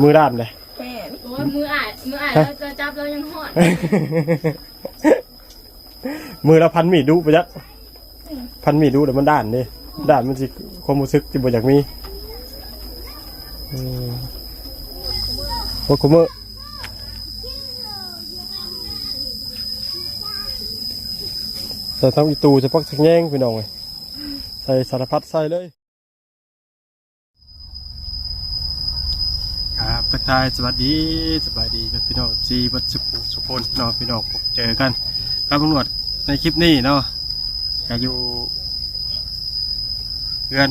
ມືດ້ານເດ້. ແມ່ນ. ໂອ້ຍ ມືອ້າຍ ມືອ້າຍ ຮະ? ລາວຈະຈັບລາວຍັງຮ້ອນ. ມືລາວພັນມີດດຸປະຈັກ ອືມ ພັນມີດດຸແລ້ວມັນດ້ານເດ້. ດ້ານມັນຊິ ຄວາມຮູ້ສຶກຊິບໍ່ຢາກມີ. ອືມ ໂອ້ ຄຸມື້ ໃສ່ທັງອີ່ຕູ່ ໃສ່ຜັກ ໃສ່ຂະແຍງ ພີ່ນ້ອງເອີຍ ໃສ່ສາລະພັດໃສ່ເລີຍ. ຄັບ ທັກທາຍສະຫວັດດີ ສະບາຍດີພີ່ນ້ອງ ເອັຟຊີ ເບິດສຸຂູສຸຄົນເນາະ ພີ່ນ້ອງ ພົບເຈີກັນກັບລຸງໜວດໃນຄລິບນີ້ເນາະ ກະຢູ່ເຮືອນ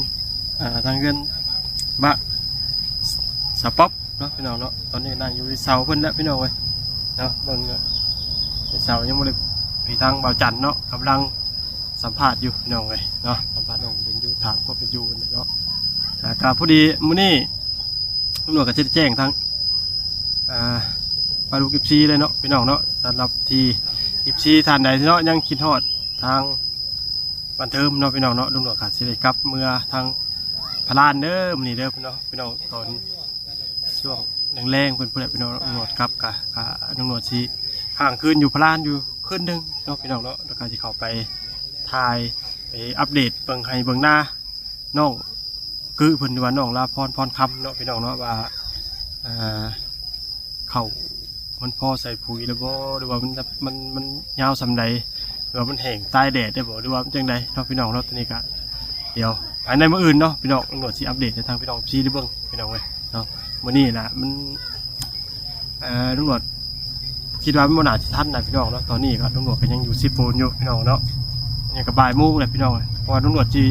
ອ່າ ທາງເຮືອນບ້ານສາວປັອບເນາະ ພີ່ນ້ອງເນາະ. ຕອນນີ້ນັ່ງຢູ່ທີ່ເສົາເພິ່ນແຫຼະ ພີ່ນ້ອງເອີຍເນາະ. ເບິ່ງທີ່ເສົາຍັງບໍ່ໄດ້ ມີທາງບ່າວຈັນເນາະ ກຳລັງ ສຳພາດຢູ່ພີ່ນ້ອງເອີຍເນາະ ສຳພາດນ້ອງເປັນຢູ່ ຖາມຄວາມເປັນຢູ່ເນາະ. ອ່າ ກະພໍດີມື້ນີ້ຕຳຫຼວດກໍຊິໄດ້ແຈ້ງທາງ ອ່າ ປາລູກ ເອັຟຊີ ເລີຍເນາະ ພີ່ນ້ອງເນາະ. ສຳລັບທີ່ ເອັຟຊີ ທ່ານໃດເນາະ ຍັງຄິດຮອດທາງບ້ານເທີມເນາະ ພີ່ນ້ອງເນາະ ຕຳຫຼວດກໍຊິໄດ້ກັບເມືອທາງພະລານເດີ ມື້ນີ້ເດີເນາະ ພີ່ນ້ອງ. ຕອນຊ່ວງ ແລງໆ ເພິ່ນພຸ້ນແຫຼະ ພີ່ນ້ອງເນາະ ຕຳຫຼວດກັບ ກະ ກະ ຕຳຫຼວດຊິຄ້າງຄືນຢູ່ພະລານຢູ່ຄືນໜຶ່ງເນາະ ພີ່ນ້ອງເນາະ. ແລ້ວກະຊິເຂົ້າໄປຖ່າຍ ໄປອັບເດດເບິ່ງໄຮ່ເບິ່ງນານ້ອງກຶເພິ່ນ ຫຼືວ່ານ້ອງລາພອນ ພອນຄຳເນາະ ພີ່ນ້ອງເນາະ ວ່າ ອ່າ ເຂົ້າມັນພໍໃສ່ປຸຍແລ້ວບໍ່ ຫຼືວ່າມັນ ມັນ ມັນຍາວສ່ຳໃດ ຫຼືວ່າມັນແຫ້ງຕາຍແດດໄດ້ບໍ່ ຫຼືວ່າມັນຈັ່ງໃດເນາະ ພີ່ນ້ອງເນາະ. ຕອນນີ້ກະ ດຽວພາຍໃນມື້ອື່ນເນາະ ພີ່ນ້ອງ ຕຳຫຼວດຊິອັບເດດໃຫ້ທາງພີ່ນ້ອງ ເອັຟຊີ ໄດ້ເບິ່ງ ພີ່ນ້ອງເອີຍເນາະ. ມື້ນີ້ນະ ມັນ ເອີ ຕຳຫຼວດຄິດວ່າມັນບໍ່ໜ້າຊິທັນນະ ພີ່ນ້ອງເນາະ. ຕອນນີ້ກໍຕຳຫຼວດກໍຍັງຢູ່ເຊໂປນຢູ່ ພີ່ນ້ອງເນາະ ຍັງກໍບ່າຍໂມງແຫຼະ ພີ່ນ້ອງເອີຍ ເພາະວ່າຕຳຫຼວດຊິ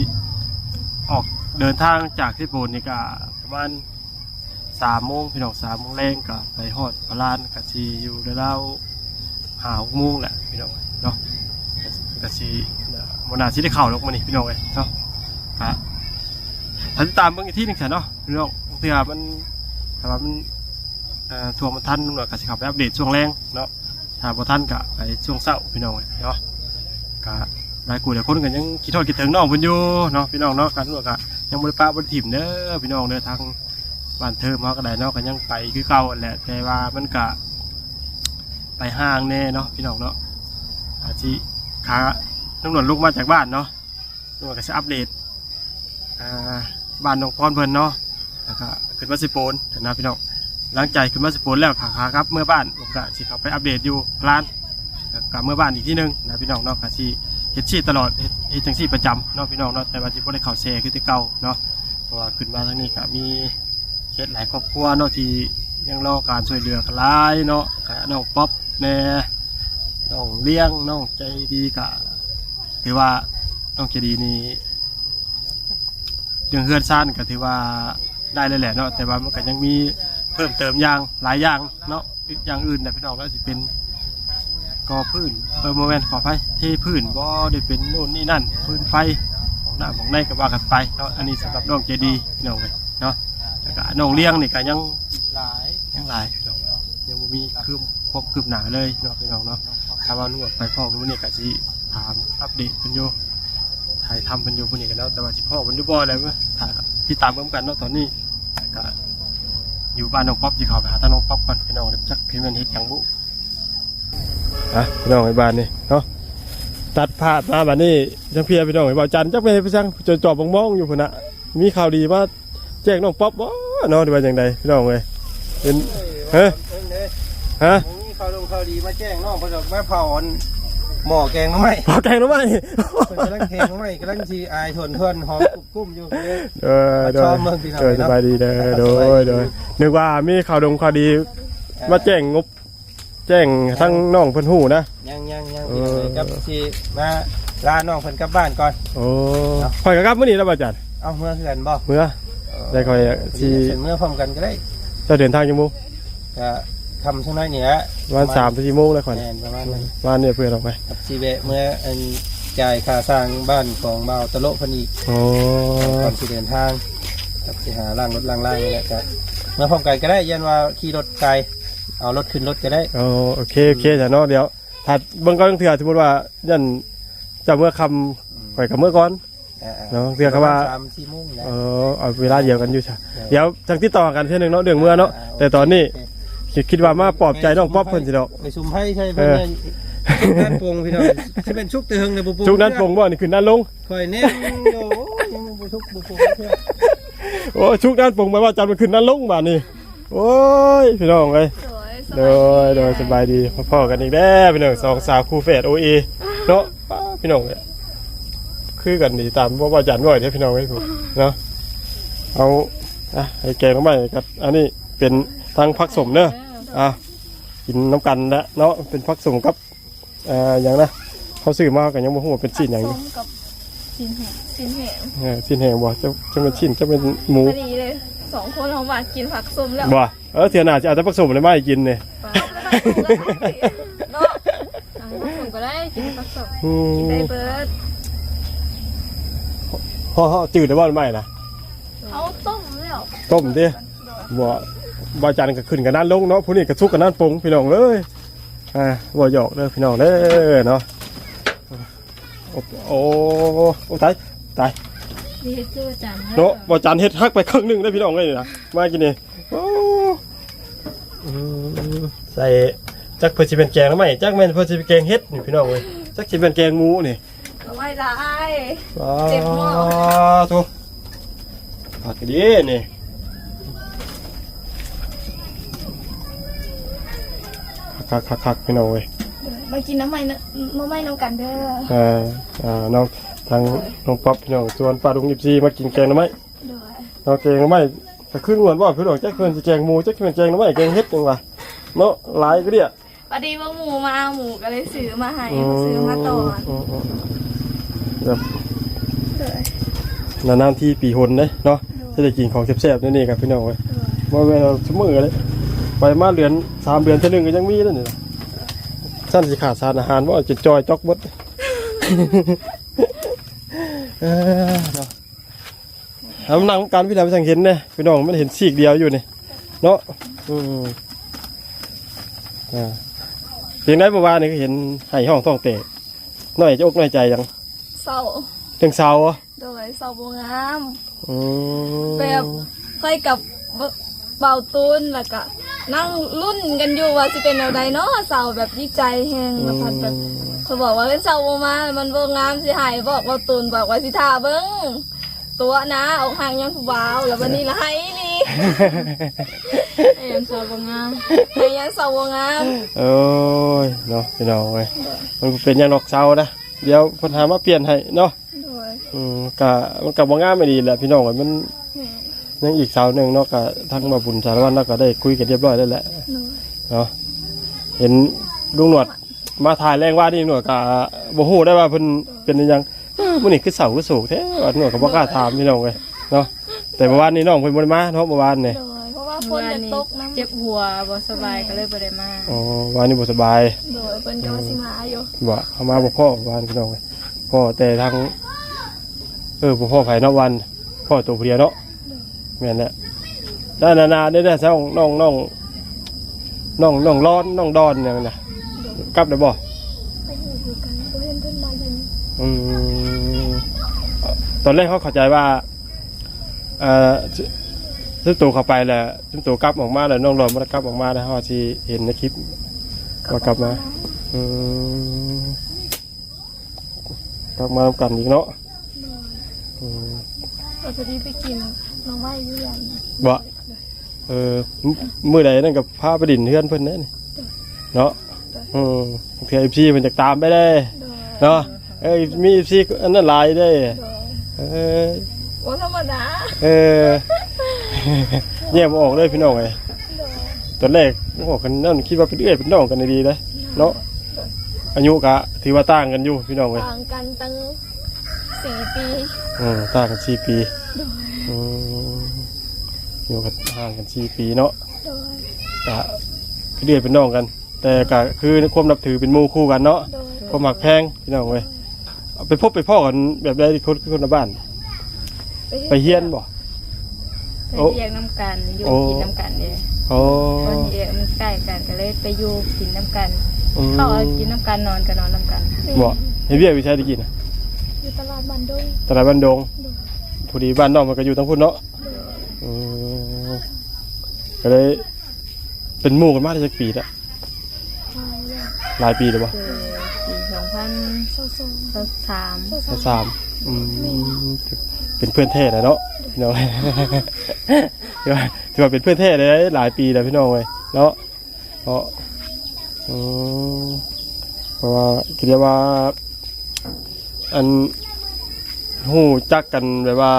ອອກເດີນທາງຈາກເຊໂປນນີ້ກໍປະມານ ສາມໂມງ ພີ່ນ້ອງ ສາມໂມງແລງ ກໍໄປຮອດພະລານ ກໍຊິຢູ່ລາວໆ ຫ້າຫົກໂມງແຫຼະ ພີ່ນ້ອງເນາະ. ກໍຊິ ກໍຊິບໍ່ໜ້າຊິໄດ້ເຂົ້າດອກມື້ນີ້ ພີ່ນ້ອງເອີຍເນາະ. ກໍຖ້າຕິດຕາມເບິ່ງອີກທີໜຶ່ງຊະເນາະ ພີ່ນ້ອງ. ເທື່ອມັນ ຖ້າວ່າມັນ ເອີ ຖ້ວງມັນທັນ ຕຳຫຼວດກໍຊິເຂົ້າໄປອັບເດດຊ່ວງແລງເນາະ. ຖ້າບໍ່ທັນກໍໄປຊ່ວງເຊົ້າ ພີ່ນ້ອງເອີຍເນາະ. ກໍຫຼາຍຜູ້ຫຼາຍຄົນກໍຍັງຄິດຮອດຄິດເຖິງນ້ອງເພິ່ນຢູ່ເນາະ ພີ່ນ້ອງເນາະ. ກໍຕຳຫຼວດກໍຍັງບໍ່ໄດ້ປະບໍ່ໄດ້ຖິ້ມເດີ ພີ່ນ້ອງເດີ. ທາງ ບ້ານເທີມເຮົາກໍໄດ້ເນາະ ກໍຍັງໄປຄືເກົ່າຫັ້ນແຫຼະ ແຕ່ວ່າມັນກະໄປຫ່າງແດ່ເນາະ ພີ່ນ້ອງເນາະ. ອາດຊິ ຂາ ຕຳຫຼວດລົງມາຈາກບ້ານເນາະ ຕຳຫຼວດກໍຊິອັບເດດ ອ່າ ບ້ານນ້ອງພອນເພິ່ນເນາະ ແລ້ວກໍຂຶ້ນມາເຊໂປນນະ ພີ່ນ້ອງ. ຫຼັງຈາກຂຶ້ນມາເຊໂປນແລ້ວ ຂາ ຂາກັບເມືອບ້ານ ຜົມກໍຊິເຂົ້າໄປອັບເດດຢູ່ພະລານ ແລ້ວກໍເມືອບ້ານອີກທີໜຶ່ງນະ ພີ່ນ້ອງເນາະ. ກໍຊິເຮັດຊີ້ຕະຫຼອດ ເຮັດ ເຮັດຈັ່ງຊີ້ປະຈຳເນາະ ພີ່ນ້ອງເນາະ ແຕ່ວ່າຊິບໍ່ໄດ້ເຂົ້າແຊ່ຄືແຕ່ເກົ່າເນາະ. ເພາະວ່າຂຶ້ນມາທາງນີ້ກໍມີເຂດຫຼາຍຄອບຄົວເນາະ ທີ່ຍັງລໍການຊ່ວຍເຫຼືອກັນຫຼາຍເນາະ. ກະນ້ອງປັອບແດ່ ນ້ອງລ້ຽງ ນ້ອງໃຈດີ ກະຖືວ່ານ້ອງໃຈດີນີ້ ເລື່ອງເຮືອນຊານກໍຖືວ່າໄດ້ແລ້ວແຫຼະເນາະ ແຕ່ວ່າມັນກໍຍັງມີເພີ່ມເຕີມຢ່າງຫຼາຍຢ່າງເນາະ. ຢ່າງອື່ນນະ ພີ່ນ້ອງເນາະ ຊິເປັນກໍ່ພື້ນ ເອີ ບໍ່ແມ່ນ ຂໍອະໄພ ເທພື້ນບໍ່ ຫຼືເປັນໂນ່ນນີ້ນັ້ນ ຟືນໄຟ ຫ້ອງນ້ຳຫ້ອງໃນກໍວ່າກັນໄປເນາະ. ອັນນີ້ສຳລັບນ້ອງໃຈດີ ພີ່ນ້ອງເອີຍເນາະ. ແລ້ວກໍນ້ອງລ້ຽງນີ້ກໍຍັງຫຼາຍ ຍັງຫຼາຍ ພີ່ນ້ອງເນາະ ຍັງບໍ່ມີຄືບ ຄວາມຄືບໜ້າເລີຍເນາະ ພີ່ນ້ອງເນາະ. ຖ້າວ່າຕຳຫຼວດໄປພໍ້ມື້ນີ້ກໍຊິຖາມອັບເດດເພິ່ນຢູ່ ຖ່າຍທຳເພິ່ນຢູ່ມື້ນີ້ກັນເນາະ ແຕ່ວ່າຊິພໍ້ເພິ່ນຢູ່ບໍ່ແລ້ວ ຖ້າຕິດຕາມເບິ່ງກັນເນາະ. ຕອນນີ້ກໍຢູ່ບ້ານນ້ອງປັອບ ຊິເຂົ້າໄປຫາທາງນ້ອງປັອບກ່ອນ ພີ່ນ້ອງ ຈັກຊິແມ່ນເຮັດຫຍັງບຸ. ອ່ະ ພີ່ນ້ອງເອີຍ ບ້ານນີ້ເນາະ ຕັດພາບມາບັດນີ້ ຈັ່ງເພຍ ພີ່ນ້ອງເອີຍ. ບ່າວຈັນຈັກແມ່ນເຮັດໄປຈັ່ງ ຈອບໆ ມອງໆ ຢູ່ພຸ້ນນະ. ມີຂ່າວດີມາແຈ້ງນ້ອງປັອບບໍ່ເນາະ ຫຼືວ່າຈັ່ງໃດ ພີ່ນ້ອງເອີຍ? ເປັນ ຮະ ຮະ ມີຂ່າວດົງຂ່າວດີມາແຈ້ງນ້ອງ ເພິ່ນວ່າມາເຜົາອັນ ໝໍ້ແກງໜໍ່ໄມ້ ເຜົາແກງໜໍ່ໄມ້ ເພິ່ນກຳລັງແກງໜໍ່ໄມ້ ກຳລັງຊິອາຍຖ້ວນໆ ຫອມກຸ້ມໆ ຢູ່ເດີ. ເອີ ມາຊອມເບິ່ງ ພີ່ນ້ອງເອີຍ ເນາະ ສະບາຍດີເດີ. ໂດຍ ໂດຍ ໂດຍ ນຶກວ່າມີຂ່າວດົງຂ່າວດີ ເອີ ມາແຈ້ງງົບ ແຈ້ງທາງນ້ອງເພິ່ນຮູ້ນະ. ຍັງ ຍັງ ຍັງ ເອີ ພີ່ນ້ອງເອີຍ ກັບຊິມາລານ້ອງເພິ່ນກັບບ້ານກ່ອນ. ໂອ້ ເນາະ ຂ້ອຍກໍກັບມື້ນີ້ແຫຼະ ບ່າວຈັນ. ເອົ້າ ເມືອເຮືອນບໍ່? ເມືອ ເອີ ແຕ່ຂ້ອຍຊິ ເພິ່ນເມືອພ້ອມກັນກໍໄດ້. ເຈົ້າເດີນທາງຈັກໂມງ? ກໍຄ່ຳຈັກໜ້ອຍນີ້ແຫຼະ ປະມານສາມສີ່ໂມງແລ້ວຂ້ອຍ. ແມ່ນ ປະມານນັ້ນ ປະມານນີ້ເພື່ອນອອກໄປ ຊິແວະເມືອ ອັນ ຈ່າຍຄ່າສ້າງບ້ານຂອງບ່າວຕະໂລະເພິ່ນອີກ. ໂອ້ ກ່ອນຊິເດີນທາງ ກໍຊິຫາລ້າງລົດລ້າງລານີ້ແຫຼະ ກໍເມືອພ້ອມກັນກໍໄດ້ ຢ້ານວ່າຂີ່ລົດໄກ ເອົາລົດຂຶ້ນລົດກໍໄດ້. ໂອ້ ໂອເຄ ໂອເຄ ອືມ ຊະເນາະ. ດຽວຖ້າເບິ່ງກ່ອນ ເທື່ອສົມມຸດວ່າຢ້ານເຈົ້າເມືອຄ່ຳ ອືມ ຂ້ອຍກໍເມືອກ່ອນ ເອີໆ ເນາະ. ເທື່ອກໍວ່າ ປະມານສາມສີ່ໂມງແຫຼະ. ເອີ ເອົາເວລາດຽວກັນຢູ່ຊະ. ເອີ ດຽວຈັ່ງຕິດຕໍ່ຫາກັນເທື່ອໜຶ່ງເນາະ ເລື່ອງເມືອເນາະ. ອ່າ ແຕ່ຕອນນີ້ ຄິດ ຄິດວ່າມາປອບໃຈນ້ອງປັອບເພິ່ນຊິດອກ ໄປສຸມໄຟໃສ່ເພິ່ນ ເອີ ສຸກນັ້ນປົງພີ່ນ້ອງ ຊິແມ່ນສຸກແຕ່ເຫິງແລ້ວບໍ່ປົງ ສຸກນັ້ນປົງບໍ່ ນີ້ຂຶ້ນນັ້ນລົງ ຂ້ອຍແນມຢູ່ ໂອ້ຍ ຍັງບໍ່ສຸກບໍ່ປົງເທື່ອ ໂອ້ຍ ສຸກນັ້ນປົງ ແປວ່າຈັນມັນຂຶ້ນນັ້ນລົງບາດນີ້ ໂອ້ຍ ພີ່ນ້ອງເອີຍ ໂດຍ ໂດຍ ສະບາຍດີ ພໍ້ກັນອີກແລ້ວພີ່ນ້ອງ ສອງສາວຄູ່ແຝດໂອເອເນາະ ປ້າ ພີ່ນ້ອງເອີຍ ຄືກັນດີຕາມບໍ່ວ່າຈັນບໍ່ເດ້ພີ່ນ້ອງເອີຍ ເນາະ ເອົາ ອ່ະ ໃຫ້ແກງໜໍ່ໄມ້ກັບ ອັນນີ້ເປັນທັງຜັກສົ້ມເດີ ອ່ະ ກິນນຳກັນແຫຼະເນາະ ເປັນຜັກສົ້ມກັບ ອ່າ ຫຍັງນະ ເຮົາຊື້ມາເຮົາກໍຍັງບໍ່ຮູ້ວ່າເປັນຊີ້ນຫຍັງຢູ່ ສົ້ມກັບຊີ້ນແຫ້ງ ຊີ້ນແຫ້ງ ເອີ ຊີ້ນແຫ້ງບໍ່ ຈັກ ຈັກແມ່ນຊີ້ນ ຈັກແມ່ນໝູ ພໍດີເລີຍ ສອງຄົນເຮົາມັກກິນຜັກສົ້ມແລ້ວ ບໍ່ ເອີ ເທື່ອໜ້າຊິເອົາແຕ່ຜັກສົ້ມເລີຍມາໃຫ້ກິນນີ້ ເນາະ ເອົາແຕ່ຜັກສົ້ມກໍໄດ້ ກິນແຕ່ຜັກສົ້ມ ອືມ ກິນໄດ້ເບິດ ເຮົາ ເຮົາຈືດໄດ້ບໍ່ ໜໍ່ໄມ້ນະ ເຮົາຕົ້ມແລ້ວ ຕົ້ມຕິ ບໍ່ ບ່າວຈັນກໍຂຶ້ນກັນນັ້ນລົງເນາະ ຜູ້ນີ້ກໍສຸກກັນນັ້ນປົງ ພີ່ນ້ອງເອີຍ ອ່າ ບໍ່ຢອກເດີພີ່ນ້ອງເດີເນາະ ໂອ້ ໂອ້ ໂອ້ ຕາຍ ຕາຍ ເຮັດຄືຈັນເນາະ ບ່າວຈັນເຮັດຫັກໄປເຄິ່ງໜຶ່ງເດີພີ່ນ້ອງເອີຍນີ້ນະ ມາກິນນີ້ ໂອ້ ອືມ ໃສ່ ຈັກເພິ່ນຊິເປັນແກງໜໍ່ໄມ້ ຈັກແມ່ນເພິ່ນຊິເປັນແກງເຫັດນີ້ພີ່ນ້ອງເອີຍ ຈັກຊິເປັນແກງໝູນີ້ ເອົາໄວ້ຫຼາຍ ອໍ ເຕັມໝໍ້ ໂທ້ ຄັກອີ່ຫຼີນີ້ ຄັກໆໆ ພີ່ນ້ອງເອີຍ ມາກິນໜໍ່ໄມ້ ໜໍ່ໄມ້ນຳກັນເດີ ເອີ ອ່າ ນ້ອງ ທາງ ໂດຍ ນ້ອງປັອບ ພີ່ນ້ອງ ສວນປ້າລຸງ ເອັບຊີ ມາກິນແກງໜໍ່ໄມ້ ໂດຍ ເນາະ ແກງໜໍ່ໄມ້ ກໍຄືງວນບໍ່ ພີ່ນ້ອງ ຈັກເພິ່ນຊິແກງໝູ ຈັກຊິແມ່ນແກງໜໍ່ໄມ້ ແກງເຫັດຫຍັງວະ ເນາະ ຫຼາຍກະເດະ ພໍດີວ່າໝູມາ ໝູກໍເລີຍຊື້ມາໃຫ້ ຊື້ມາຕອນ ອືມໆ ແບບ ໂດຍ ນານໆທີປີຫົນເດ້ເນາະ ໂດຍ ຊິໄດ້ກິນຂອງແຊບໆ ແນວນີ້ກັບພີ່ນ້ອງເອີຍ ໂດຍ ບໍ່ແມ່ນວ່າຊຸມື້ເດ້ ໄປມາເດືອນ ສາມເດືອນເທື່ອໜຶ່ງກໍຍັງມີເດ້ນີ້ນະ ຊັ້ນຊິຂາດສານອາຫານບໍ່ ຈົນຈ່ອຍຈອກເບິດ ເອີ ເນາະ. ເຮົາມານັ່ງນຳກັນ ພີ່ນ້ອງ ຈັ່ງເຫັນເດ້ ພີ່ນ້ອງ ມັນເຫັນຊີກດຽວຢູ່ນີ້ເນາະ ອືມ ອ່າ ເປັນໃດເມື່ອວານນີ້ ເຫັນໄຫ້ຮ້ອງທ້ອງແຕກ ນ້ອຍອົກນ້ອຍໃຈຫຍັງ? ເສົ້າ ເຖິງເສົ້າ ໂດຍ ເສົ້າບໍ່ງາມ ອືມ ແບບຂ້ອຍກັບ ເບົາຕູນ ແລ້ວກະນັ່ງລຸ້ນກັນຢູ່ວ່າຊິເປັນແນວໃດເນາະ ເສົ້າແບບດີໃຈແຮງ ແລ້ວພັດແບບ ອືມ ຂ້ອຍບອກວ່າ ເອີ ເສົ້າບໍ່ມາ ມັນບໍ່ງາມ ຊິໃຫ້ບອກເບົາຕູນ ບອກວ່າຊິຖ້າເບິ່ງ ຕົວະນະ ອົກຫັກຍ້ອນຜູ້ບ່າວ ແລ້ວບັດນີ້ລະໄຫ້ອີ່ຫຼີ ໄຫ້ຍ້ອນເສົ້າບໍ່ງາມ ໄຫ້ຍ້ອນເສົ້າບໍ່ງາມ ໂອ້ຍ ເນາະ ພີ່ນ້ອງເອີຍ ມັນເປັນຫຍັງດອກເສົ້ານະ ດຽວເພິ່ນຫາມາປ່ຽນໃຫ້ເນາະ ໂດຍ ອືມ ກະ ມັນກະບໍ່ງາມອີ່ຫຼີແຫຼະ ພີ່ນ້ອງເອີຍ ມັນ ແມ່ນ ຍັງອີກເສົາໜຶ່ງເນາະ ກະທາງບ່າວບຸນສາລະວັນເນາະ ກະໄດ້ຄຸຍກັນຮຽບຮ້ອຍແລ້ວແຫຼະ ໂດຍ ເນາະ ເຫັນລຸງໜວດມາຖ່າຍແລງວານນີ້ ໜວດກະບໍ່ຮູ້ໄດ້ວ່າເພິ່ນເປັນອີ່ຫຍັງ ເອີ ມື້ນີ້ຄືເສົ້າຄືໂສກແທ້ ວ່າໜວດກໍບໍ່ກ້າຖາມ ພີ່ນ້ອງເອີຍ ເນາະ ແຕ່ເມື່ອວານນີ້ນ້ອງເພິ່ນບໍ່ໄດ້ມາເນາະ ເມື່ອວານນີ້ ໂດຍ ເພາະວ່າຝົນມັນຕົກນຳ ເຈັບຫົວບໍ່ສະບາຍ ແມ່ນ ກໍເລີຍບໍ່ໄດ້ມາ ອໍ ວານນີ້ບໍ່ສະບາຍ ໂດຍ ເພິ່ນກໍວ່າ ອືມ ຊິມາຢູ່ ບໍ່ ເຮົາມາບໍ່ພໍ້ວານ ພີ່ນ້ອງເອີຍ ພໍ້ແຕ່ທາງ ເອີ ບໍ່ພໍ້ໃຜເນາະ ວານ ພໍ້ໂຕຜູ້ດຽວເນາະ ໂດຍ ແມ່ນແຫຼະ ນັ້ນໆໆ ເດ້ໆ ນ້ອງ ນ້ອງ ນ້ອງ ນ້ອງລອນ ນ້ອງດອນຫຍັງນະ ໂດຍ ກັບໄດ້ບໍ່? ໄປຢູ່ຄືກັນ ບໍ່ເຫັນເພິ່ນມາຢູ່ ອືມ ຕອນແລກເຮົາເຂົ້າໃຈວ່າ ເອີ ຊຸມໂຕເຂົ້າໄປແລ້ວ ຊຸມໂຕກັບອອກມາແລ້ວ ນ້ອງລອນບໍ່ໄດ້ກັບອອກມານະ ເຮົາຊິເຫັນໃນຄລິບວ່າກັບມາ ອືມ ກັບມານຳກັນອີກເນາະ ໂດຍ ອືມ ເອີ ພໍດີໄປກິນໜໍ່ໄມ້ຢູ່ເຮືອນ ບໍ່? ເອີ ມື້ໃດນັ້ນກໍພາໄປຫຼິ້ນເຮືອນເພິ່ນແດ່ນີ້ ໂດຍ ເນາະ ໂດຍ ອືມ ເທື່ອເອັບຊີເພິ່ນຢາກຕາມໄປເດ້ ໂດຍ ເນາະ ເອີ ມີເອັບຊີອັນນັ້ນຫຼາຍເດ້ ໂດຍ ເອີ ບໍ່ທຳມະດາ ເອີ ແຍກບໍ່ອອກເລີຍ ພີ່ນ້ອງເອີຍ ໂດຍ ຕອນແລກ ໂອ້ ຄັນນັ້ນຄິດວ່າເປັນເອື້ອຍເປັນນ້ອງກັນດີເດ້ ເນາະ ອາຍຸກະຖືວ່າຕ່າງກັນຢູ່ ພີ່ນ້ອງເອີຍ ຕ່າງກັນຕັ້ງສີ່ປີ ເອີ ຕ່າງກັນສີ່ປີ ໂດຍ ອືມ ອາຍຸກະຫ່າງກັນສີ່ປີເນາະ ໂດຍ ກະເປັນເອື້ອຍເປັນນ້ອງກັນ ແຕ່ກະຄືຄວາມນັບຖືເປັນໝູ່ຄູ່ກັນເນາະ ໂດຍ ຄວາມຮັກແພງ ພີ່ນ້ອງເອີຍ ໄປພົບໄປພໍ້ກັນແບບໃດ ຄົນ ຄົນລະບ້ານ ໄປຮຽນບໍ່? ໄປຮຽນນຳກັນ ຢູ່ ໂອ້ ກິນນຳກັນເດ້ ໂອ້ ເພິ່ນເຮັດວຽກມັນໃກ້ກັນ ກໍເລີຍໄປຢູ່ກິນນຳກັນ ອືມ ເຂົ້າກໍກິນນຳກັນ ນອນກໍນອນນຳກັນ ບໍ່ ເຮັດວຽກຢູ່ໃສແຕ່ກີ້ນະ? ຢູ່ຕະຫຼາດບ້ານດົງ ຕະຫຼາດບ້ານດົງ ໂດຍ ພໍດີບ້ານນ້ອງມັນກໍຢູ່ທາງພຸ້ນເນາະ ໂດຍ ອືມ ກໍເລີຍ ເປັນໝູ່ກັນມາໄດ້ຈັກປີແລ້ວ? ຫຼາຍປີແລ້ວບໍ່? ເອີ ປີສອງພັນຊາວສາມ ຊາວສາມ ອືມ ເປັນເພື່ອນແທ້ແລ້ວເນາະ ພີ່ນ້ອງ ຖືວ່າ ຖືວ່າເປັນເພື່ອນແທ້ໄດ້ຫຼາຍປີແລ້ວ ພີ່ນ້ອງເອີຍເນາະ. ເນາະ ອືມ ເພາະວ່າ ຄິດໄດ້ວ່າ ອັນ ຮູ້ຈັກກັນແບບວ່າ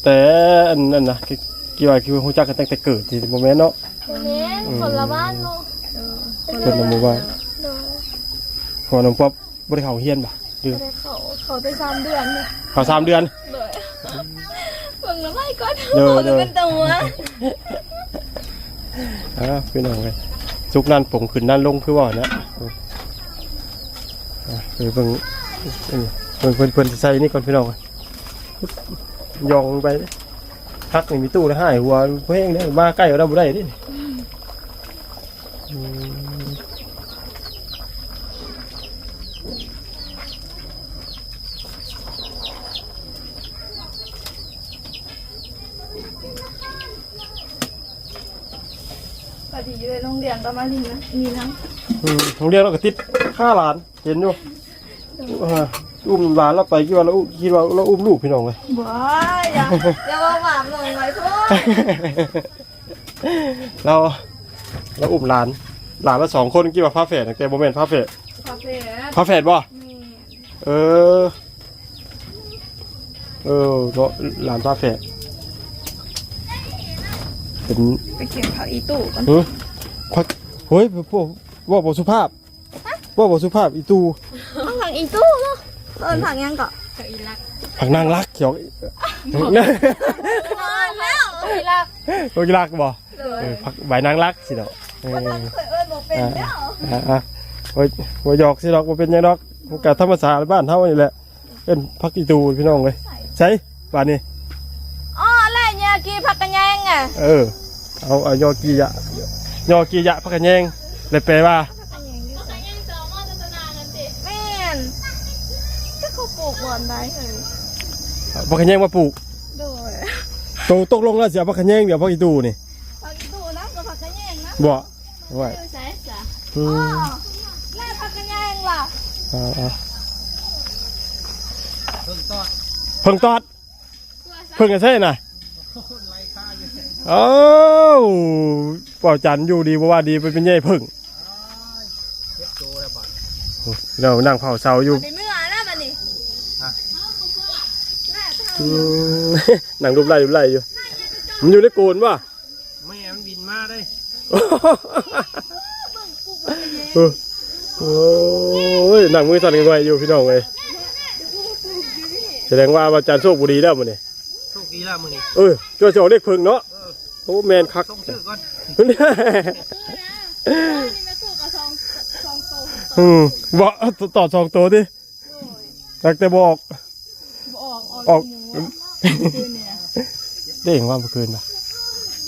ແຕ່ອັນນັ້ນນະ ຄິດ ຄິດວ່າ ຄິດວ່າຮູ້ຈັກກັນຕັ້ງແຕ່ເກີດ ຊິບໍ່ແມ່ນເນາະ? ບໍ່ແມ່ນ ອືມ ຄົນລະບ້ານເນາະ ເອີ ຄົນລະໝູ່ບ້ານ ໂດຍ ເພາະວ່ານ້ອງປອບບໍ່ໄດ້ເຂົ້າໂຮງຮຽນບໍ່? ຫຼື ບໍ່ໄດ້ເຂົ້າ ເຂົ້າແຕ່ສາມເດືອນນີ້ ເຂົ້າສາມເດືອນ ໂດຍ ເບິ່ງລະໄວ້ກ່ອນ ໂດຍ ໂດຍ ເປັນຕົວ ອ່າ ພີ່ນ້ອງເອີຍ ສຸກນັ້ນປົງຂຶ້ນນັ້ນລົງ ຄືວ່ານະ ອ່າ ໄປເບິ່ງ ເບິ່ງເພິ່ນ ເພິ່ນຊິໃສ່ນີ້ກ່ອນ ພີ່ນ້ອງເອີຍ ຍ່ອງໄປ ຜັກນີ້ມີຕູ້ລະຫາຍຫົວແພງເດ້ ມາໃກ້ເຮົາໄດ້ບໍ່ໄດ້ເດ້ ອືມ ອືມ ກໍດີເລີຍ ໂຮງຮຽນກໍມາຫຼິ້ນນະ ມີນຳ ອືມ ໂຮງຮຽນເຮົາກໍຕິດຄາຫຼານ ເຫັນຢູ່ ອ່າ ອຸ້ມຫຼານລາວໄປ ຄິດວ່າລາວອຸ້ມ ຄິດວ່າລາວອຸ້ມລູກ ພີ່ນ້ອງເອີຍ ບໍ່ ຢ່າ ຢ່າເວົ້າບາບນ້ອງຫຼາຍໂພດ. ລາວ ລາວອຸ້ມຫຼານ ຫຼານລາວສອງຄົນ ຄິດວ່າຝາແຝດ ແຕ່ບໍ່ແມ່ນຝາແຝດ ຝາແຝດ ຝາແຝດບໍ່? ແມ່ນ ເອີ ເອີ ເນາະ ຫຼານຝາແຝດ ເປັນ ໄປເກັບຜັກອີ່ຕູ້ກ່ອນ ຫື ຜັກ ໂອ້ຍ ພວກ ເວົ້າບໍ່ສຸພາບ ຮະ ເວົ້າບໍ່ສຸພາບ ອີ່ຕູ້ ຜັກອີ່ຕູ້ເນາະ ເອີ້ນຜັກຫຍັງເກາະ? ຜັກອີ່ລັກ ຜັກນາງລັກ ຂຽວ ເອີ້ນແລ້ວ ອີ່ລັກ ໂອ້ ອີ່ລັກບໍ່? ໂດຍ ເອີ ຜັກໃບນາງລັກຊີ້ເນາະ ເອີ ບໍ່ທັນເຄີຍເອີ້ນບໍ່ເປັນເດີ ອ່າ ອ່າ ໂອ້ຍ ບໍ່ຫຍອກຊີ້ດອກ ບໍ່ເປັນຫຍັງດອກ ມັນກະທຳມະຊາດບ້ານເຮົານີ້ແຫຼະ ເອີ້ນຜັກອີ່ຕູ່ພີ່ນ້ອງເອີຍ ໃສບາດນີ້ ອໍ ແລະຍາກີຜັກກະແຍງອະ ເອີ ເອົາ ເອົາຍາກີຍະ ຍາກີຍະຜັກກະແຍງ ແລະແປວ່າ ຜັກກະແຍງຢູ່ໃສ ແມ່ນ ຈັກເຂົາປູກບ່ອນໃດເຮີ້ຍ ເອົາຜັກກະແຍງມາປູກ ໂດຍ ໂຕຕົກລົງແລ້ວຊິເອົາຜັກກະແຍງ ຫຼືເອົາຜັກອີ່ຕູ່ນີ້ ຜັກອີ່ຕູ່ນຳກັບຜັກກະແຍງນຳ ບໍ່ ໄວ້ ຢູ່ໃສສະ ອືມ ອໍ ແລ້ວຜັກກະແຍງລະ ເອົາ ເອົາ ເພິ່ງຕອດ ເພິ່ງຕອດ ເພິ່ງໃສນະ ເອົ້າ ເວົ້າຈັນຢູ່ດີບໍ່ວ່າດີ ໄປເປັນໃຫຍ່ເພິ່ງ ເຈັບໂຕແລ້ວບາດ ເຮົານັ່ງເຝົ້າເສົາຢູ່ ໄດ້ເມືອແລ້ວບາດນີ້ ຮະ ອືມ ນັ່ງຫຼຸບໄຫຼຫຼຸບໄຫຼຢູ່ ມັນຢູ່ໃນໂກນບໍ່? ແມ່ມັນບິນມາເດ້ ໂອ້ຍ ນັ່ງມືສັ່ນໄຫວຢູ່ພີ່ນ້ອງເອີຍ ສະແດງວ່າວັນຈັນໂຊກບໍ່ດີແລ້ວມື້ນີ້ ໂຊກດີແລ້ວມື້ນີ້ ເອີ ເຈົ້າຊິອອກເລກເພິ່ງເນາະ ເອີ ໂອ້ ແມ່ນຄັກ ສົ່ງຊື່ກ່ອນ ອືມ ບໍ່ ຕອດສອງໂຕຕິ ໂດຍ ແຕ່ບໍ່ອອກ ບໍ່ອອກ ອອກ ອອກ ເດ້ງວ່າເມື່ອຄືນນະ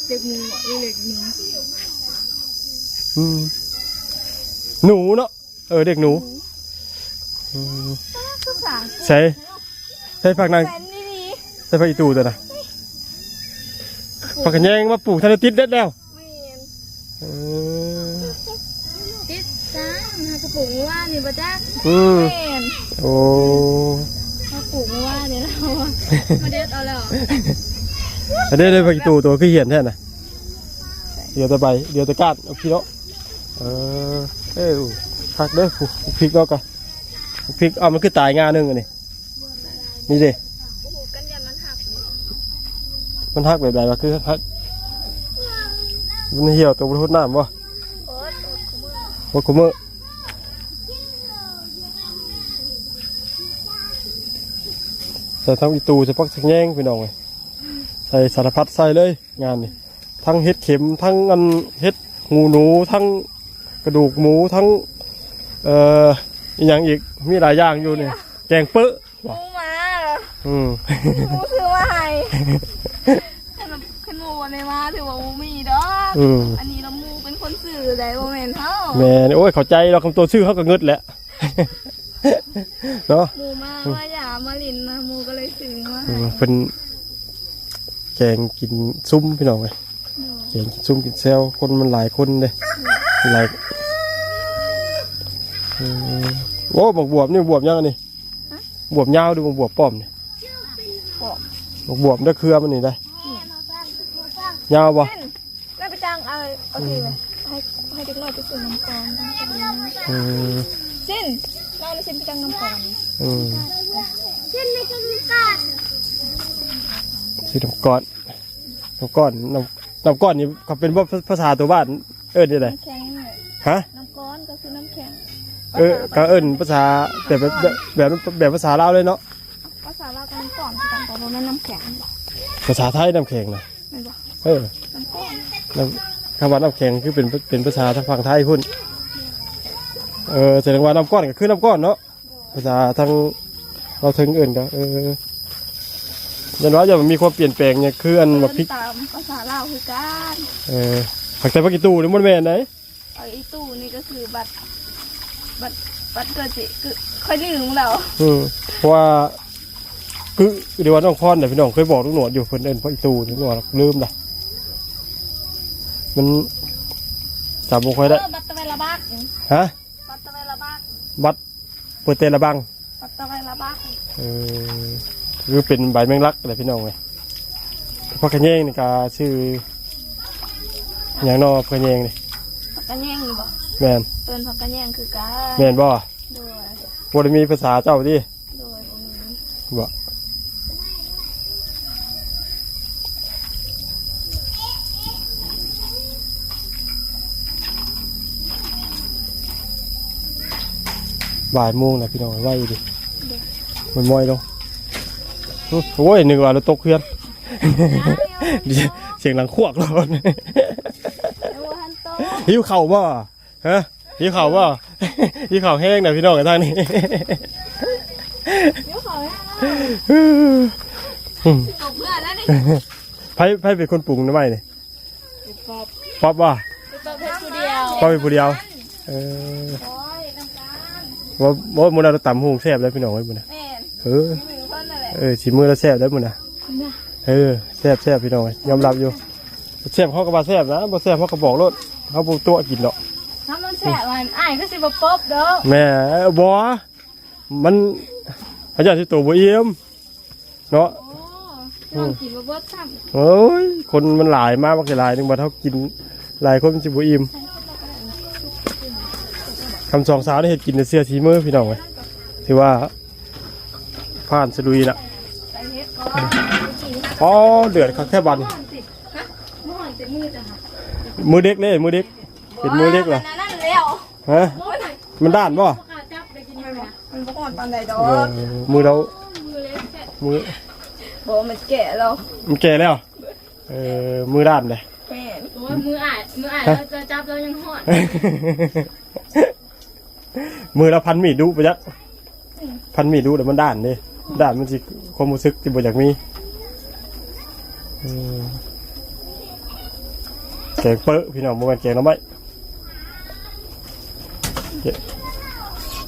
ເດັກໜູ ເດັກໜູ ອືມ ໜູເນາະ ເອີ ເດັກໜູ ອືມ ໃສ່ ໃສ່ຜັກນາງ ໃສ່ຜັກອີ່ຕູ່ຕົວນະ ຜັກກະແຍງມາປູກ ທັນໄດ້ຕິດເດັດແລ້ວ ແມ່ນ ເອີ ຕິດຈ້າ ຫາກະປຸງວ່ານີ້ບໍ່ຈັກ ອືມ ແມ່ນ ໂອ້ ມາປູກວ່ານີ້ແລ້ວ ມາເດັດເອົາແລ້ວ ອັນນີ້ໄດ້ໄປໂຕ ໂຕຄືຫຽນແທ້ນະ ເຫຼືອແຕ່ໃບ ເຫຼືອແຕ່ກ້ານ ເອົາຂີ້ເນາະ ເອີ ເອີ ຄັກເດີ ຜູ້ພິກເນາະກະ ພິກ ເອົາ ມັນຄືຕາຍງ່າໜຶ່ງອັນນີ້ ນີ້ເດ້ ບໍ່ຮູ້ກັນ ຢ້ານມັນຫັກ ມັນຫັກແບບໃດວະ ຄືຫັກ ມັນຫ່ຽວໂຕບໍ່ທົນນ້ຳບໍ່? ໂອດ ໂອດ ໃສ່ທັງອີ່ຕູ່ ໃສ່ຜັກ ໃສ່ແຍງ ພີ່ນ້ອງເອີຍ ໃສ່ສາລະພັດໃສ່ເລີຍ ງານນີ້ ທັງເຫັດເຂັມ ທັງອັນເຫັດຫູໜູ ທັງກະດູກໝູ ທັງ ເອີ ອີ່ຫຍັງອີກ ມີຫຼາຍຢ່າງຢູ່ນີ້ ແກງເປິ ໝູມາ ອືມ ໝູຊື້ມາໃຫ້ ຄັນ ຄັນໝູບໍ່ໄດ້ມາຖືວ່າບໍ່ມີດອກ ອືມ ອັນນີ້ລະໝູເປັນຄົນຊື້ໄດ໋ ບໍ່ແມ່ນເຮົາ ແມ່ນ ໂອ້ຍ ເຂົ້າໃຈດອກ ຄັນໂຕຊື້ເຮົາກໍເງິດແຫຼະ ເນາະ ໝູມາ ອືມ ມາຢາມມາຫຼິ້ນນະ ໝູກໍເລີຍຊື້ມາໃຫ້ ອືມ ເພິ່ນແກງກິນຊຸມ ພີ່ນ້ອງເອີຍ ໂດຍ ແກງກິນຊຸມກິນແຊວ ຄົນມັນຫຼາຍຄົນເດ້ ຫຼາຍ ອືມ ໂອ້ ບັກບວບນີ້ ບວບຫຍັງອັນນີ້? ຮະ? ບວບຍາວຫຼືບັກບວບປ້ອມນີ້? ປ້ອມ ບັກບວບເດີ ເຄືອມັນນີ້ໄດ໋ ອືມ ຍາວບໍ່? ນັ້ນໄປຈ້າງ ເອີ ໂອເຄ ອືມ ໃຫ້ ໃຫ້ເດັກນ້ອຍໄປຊື້ນ້ຳກ່ອນ ອືມ ຊິນ ເຮົາຊິນໄປຈ້າງນ້ຳກ່ອນ ອືມ ຊິນໄປຈ້າງນ້ຳກ່ອນ ຊື້ນ້ຳກ່ອນ ນ້ຳກ້ອນ ນ້ຳ ນ້ຳກ້ອນນີ້ ຄັນເປັນພາ ພາສາຕົວບ້ານເອີ້ນຈັ່ງໃດ? ນ້ຳແຂງ ຮະ? ນ້ຳກ້ອນກໍຄືນ້ຳແຂງ ເອີ ພາສາ ກໍເອີ້ນພາສາແບບ ແບບ ແບບ ແບບພາສາລາວເລີຍເນາະ ພາສາລາວກໍນ້ຳກ້ອນຄືກັນ ແຕ່ບໍ່ແມ່ນນ້ຳແຂງ ພາສາໄທນ້ຳແຂງນະ ແມ່ນບໍ່? ເອີ ນ້ຳກ້ອນ ນ້ຳ ຄຳວ່ານ້ຳແຂງຄືເປັນ ເປັນພາສາທາງຝັ່ງໄທພຸ້ນ ເອີ ສະແດງວ່ານ້ຳກ້ອນກໍຄືນ້ຳກ້ອນເນາະ. ພາສາທາງລາວເທິງເອີ້ນກໍ ເອີ ຢ້ານວ່າຈະມີຄວາມປ່ຽນແປງຫຍັງ ຄືອັນໝາກພິກ ເອີ້ນຕາມພາສາລາວຄືກັນ ເອີ ຫາກແຕ່ຜັກອີ່ຕູນີ້ບໍ່ແມ່ນໃດ໋ ຜັກອີ່ຕູນີ້ກໍຄືບັດ ບັດ ບັດເກີດຊິ ຄື ຂ້ອຍລືມແລ້ວ ອືມ ເພາະວ່າຄື ຫຼືວ່ານ້ອງພອນນະ ພີ່ນ້ອງເຄີຍບອກລຸງໜວດຢູ່ ເພິ່ນເອີ້ນຜັກອີ່ຕູນີ້ ລຸງໜວດລືມລະ ມັນຈຳບໍ່ຄ່ອຍໄດ້ ເອີ ບັດຕະໄວລະບັກ ຮະ? ບັດຕະໄວລະບັກ ບັດ ເປີດແຕ່ລະບັງ ປັດຕະໄວລະບັງ ເອີ ຄືເປັນໃບແມງລັກແຫຼະພີ່ນ້ອງເອີຍ. ຜັກຂະແຍງນີ້ກະຊື່ຫຍັງນໍ ຜັກຂະແຍງນີ້? ຜັກຂະແຍງນີ້ບໍ? ແມ່ນ ເອີ້ນຜັກຂະແຍງຄືກັນ ແມ່ນບໍ? ໂດຍ ບໍ່ໄດ້ມີພາສາເຈົ້າຕິ? ໂດຍ ບໍ່ມີ ບໍ? ບ່າຍໂມງແລ້ວພີ່ນ້ອງ ໄວຢູ່ເດ ໂດຍ ມັນມອຍລົງ. ໂອ້ຍ ນຶກວ່າລົດຕົກເຮືອນ ສຽງດັງຄວກໂລດ. ຫິວເຂົ້າບໍ່? ຮະ ຫິວເຂົ້າບໍ່? ຫິວເຂົ້າແຮງນະພີ່ນ້ອງທາງນີ້ ຫິວເຂົ້າແຮງ ອືມ ຊິຕົກເຮືອນແລ້ວນີ້. ໃຜ ໃຜເປັນຄົນປຸງໜໍ່ໄມ້ນີ້? ປັອບ ປັອບບໍ່? ປັອບເຮັດຜູ້ດຽວ ປັອບເຮັດຜູ້ດຽວ ເອີ ໂອ້ຍ ນຳກັນ ວ່າ ວ່າມື້ນັ້ນລາວຕຳຫຸ່ງແຊບເລີຍພີ່ນ້ອງເອີຍ ມື້ນັ້ນ ແມ່ນ ເອີ ເອີ ສີມືລາວແຊບເລີຍມື້ນັ້ນ ເອີ ແຊບໆ ພີ່ນ້ອງເອີຍ ຍອມຮັບຢູ່ ແຊບເຮົາກໍວ່າແຊບນະ ບໍ່ແຊບເຮົາກໍບອກໂລດ ເຮົາບໍ່ຕົວະກິນດອກ ຖ້າມັນແຊບ ອືມ ອ້າຍກໍຊິບໍ່ປົບດອກ ແມ່ນ ບໍ່ ມັນ ເຂົາເຈົ້າຊິໂຕບໍ່ອີ່ມເນາະ ໂອ້ ອືມ ກິນບໍ່ເບິດຊ້ຳ ໂອ້ຍ ຄົນມັນຫຼາຍ ມາບັກຫຼາຍໜຶ່ງ ບັດເຮົາກິນຫຼາຍຄົນມັນຊິບໍ່ອີ່ມ. ຄຳສອງສາວນີ້ເຮັດກິນແຕ່ເຊື່ອສີມືພີ່ນ້ອງເອີຍ ຖືວ່າຜ່ານສະລຸຍລະ ອໍ ເດືອດຄັກແທ້ບັດນີ້ ມືເດັກເດ້ ມືເດັກ ເປັນມືເດັກລະ ໂອ້ຍ ອັນນັ້ນແລ້ວ ຮະ ມັນດ້ານບໍ່? ມັນບໍ່ອ່ອນປານໃດດອກ ເອີ ມືລາວ ມື ບໍ່ ມັນແກ່ແລ້ວ ມັນແກ່ແລ້ວ ເອີ ມືດ້ານເດ້ ແມ່ນ ໂອ້ຍ ມືອ້າຍ ມືອ້າຍ ຮະ ລາວຈະຈັບລາວຍັງຮ້ອນ ມືລາວພັນມີດດຸປະຈັກ ອືມ ພັນມີດດຸແລ້ວມັນດ້ານເດ້ ດ້ານມັນຊິ ຄວາມຮູ້ສຶກຊິບໍ່ຢາກມີ ເອີ ແກງເປິພີ່ນ້ອງ ບໍ່ແມ່ນແກງໜໍ່ໄມ້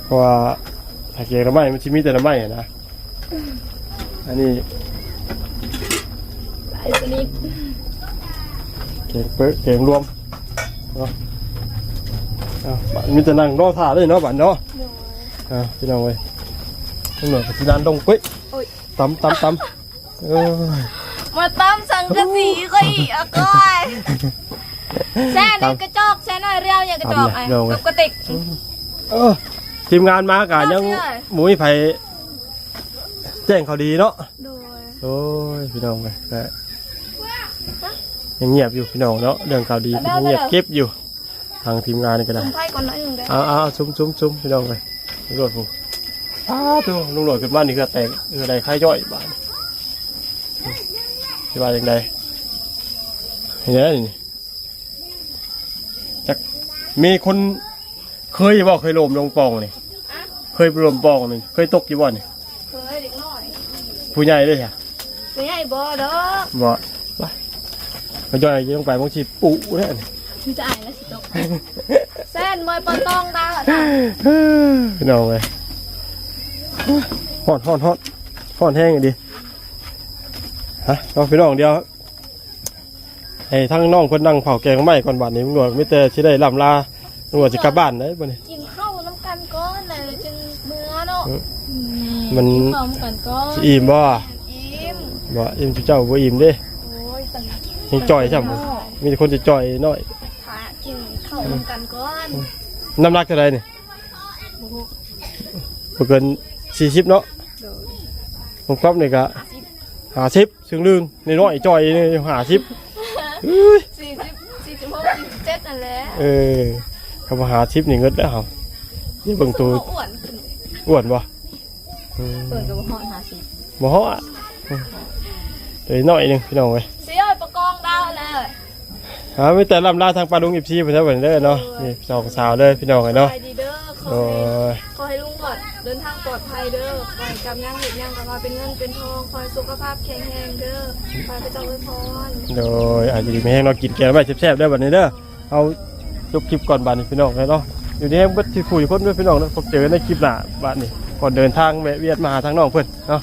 ເພາະວ່າຖ້າແກງໜໍ່ໄມ້ມັນຊິມີແຕ່ໜໍ່ໄມ້ຫັ້ນນະ ອັນນີ້ຫຼາຍຊະນິດ ແກງເປິແກງລວມເນາະ ເອົາ ບາດມີແຕ່ນັ່ງລໍຖ້າເລີຍເນາະ ບາດເນາະ ໂດຍ ອ່າ ພີ່ນ້ອງເອີຍ ໜ່ວຍກໍຊິນານດົງ ໂອ້ຍ ໂອ້ຍ ຕຳ ຕຳ ຕຳ ເອີຍ ມາຕຳສັງກະສີຂ້ອຍອີກ ອາກ້ອຍ ແຊ່ໃນກະຈອກ ແຊ່ໜ້ອຍດຽວ ຢ່າກະຈອກ ຕຳເລີຍ ເອົາ ເອົາ ກັບກະຕິກ ເອີ ທີມງານມາກະຍັງບໍ່ມີໃຜແຈ້ງຂ່າວດີເນາະ ໂດຍ ໂອ້ຍ ພີ່ນ້ອງເອີຍ ຍັງງຽບຢູ່ພີ່ນ້ອງເນາະ ເລື່ອງຂ່າວດີຍັງງຽບກິບຢູ່. ທາງທີມງານນີ້ກໍໄດ້ ສຸມໄຟກ່ອນໜ້ອຍໜຶ່ງເດີ້ ເອົາ ເອົາ ສຸມ ສຸມ ສຸມ ພີ່ນ້ອງເອີຍ ລຸງໂລດພຸ້ນ ອ້າ ໂທ້ ລຸງໂລດຂຶ້ນມານີ້ເຫື່ອແຕກ ເຫື່ອໄດ້ໄຄຍ້ອຍບາດນີ້ ຊິວ່າຈັ່ງໃດ ເຮັດແນວໃດນີ້ ຈັກ ມີຄົນເຄີຍບໍ່ ເຄີຍລົ້ມລົງປ່ອງນີ້ ເຄີຍລົ້ມປ່ອງນີ້ ເຄີຍຕົກຢູ່ບໍ່ນີ້? ເຄີຍເດັກນ້ອຍ ຜູ້ໃຫຍ່ເດ້ຊະ ຜູ້ໃຫຍ່ບໍ່ດອກ ບໍ່ ໄປ ມາຈ່ອຍລົງໄປ ມັນຊິປຸແລ້ວນີ້ ມີແຕ່ອ້າຍລະຊິຕົກ ແຊນມວຍປອນຕອງດາວ ພີ່ນ້ອງເອີຍ ຮ້ອນ ຮ້ອນ ຮ້ອນ ຮ້ອນແຮງອີ່ຫຼີ ຮະ ເອົາ ພີ່ນ້ອງ ດຽວ ໃຫ້ທັງນ້ອງເພິ່ນນັ່ງເຝົ້າແກງໜໍ່ໄມ້ກ່ອນ ບາດນີ້ລຸງຫຼວງມີແຕ່ຊິໄດ້ລ່ຳລາ ລຸງຫຼວງຊິກັບບ້ານໄດ້ບັດນີ້. ກິນເຂົ້ານຳກັນກ່ອນ ແລ້ວຈຶ່ງເມືອເນາະ. ອືມ ແມ່ນ ມັນ ກິນເຂົ້ານຳກັນກ່ອນ ຊິອີ່ມບໍ່? ອີ່ມ ບໍ່ອີ່ມ ເຈົ້າບໍ່ອີ່ມເດ້. ໂອ້ຍ ຍັງຈ່ອຍຊ້ຳ ມີແຕ່ຄົນຈ່ອຍໆນ້ອຍ. ຖ້າກິນເຂົ້ານຳກັນກ່ອນ. ນ້ຳໜັກເທົ່າໃດນີ້? ບໍ່ຮູ້ ບໍ່ເກີນສີ່ສິບເນາະ. ໂດຍ ຂອງກັອບນີ້ກະຫ້າສິບ ຊຶ່ງລຶ່ງ ນ້ອຍໆຈ່ອຍນີ້ຫ້າສິບ. ສີ່ສິບ ສີ່ສິບຫົກ ສີ່ສິບເຈັດ ນັ້ນແຫຼະ. ເອີ ຄຳວ່າຫ້າສິບນີ້ເງິດແລ້ວເຮົາ. ດຽວເບິ່ງໂຕ ອ້ວນຂຶ້ນ ອ້ວນບໍ່? ອືມ ເພິ່ນກໍບໍ່ຮອດຫ້າສິບ ບໍ່ຮອດ ເອີ ໜ້ອຍໜຶ່ງພີ່ນ້ອງເອີຍ. ຊິເອີຍປະກອງດາວແລ້ວ. ອ່າ ມີແຕ່ລ່ຳລາທາງປ້າລຸງ ເອັຟຊີ ເພິ່ນເດີບັດນີ້ເດີເນາະ. ໂດຍ ນີ້ສອງສາວເດີພີ່ນ້ອງເອີຍເນາະ. ສະບາຍດີເດີ ຂໍໃຫ້ ໂດຍ ຂໍໃຫ້ລຸງຫຼວງເດີນທາງປອດໄພເດີ ຂໍໃຫ້ຈັບຫຍັງເຮັດຫຍັງກໍຂໍເປັນເງິນເປັນທອງ ຂໍໃຫ້ສຸຂະພາບແຂງແຮງເດີ ຂໍໃຫ້ພະເຈົ້າອວຍພອນ. ໂດຍ ອາ ຢູ່ດີມີແຮງເນາະ ກິນແກງໜໍ່ໄມ້ແຊບໆເດີບັດນີ້ເດີ. ເຮົາຈົບຄລິບກ່ອນບາດນີ້ພີ່ນ້ອງເອີຍເນາະ. ຢູ່ດີມີແຮງເບິດສູ່ຜູ້ທຸກຄົນເດີພີ່ນ້ອງເນາະ. ພົບເຈີກັນໃນຄລິບໜ້າບາດນີ້ ກ່ອນເດີນທາງແວະວຽນມາຫາທາງນ້ອງເພິ່ນເນາະ.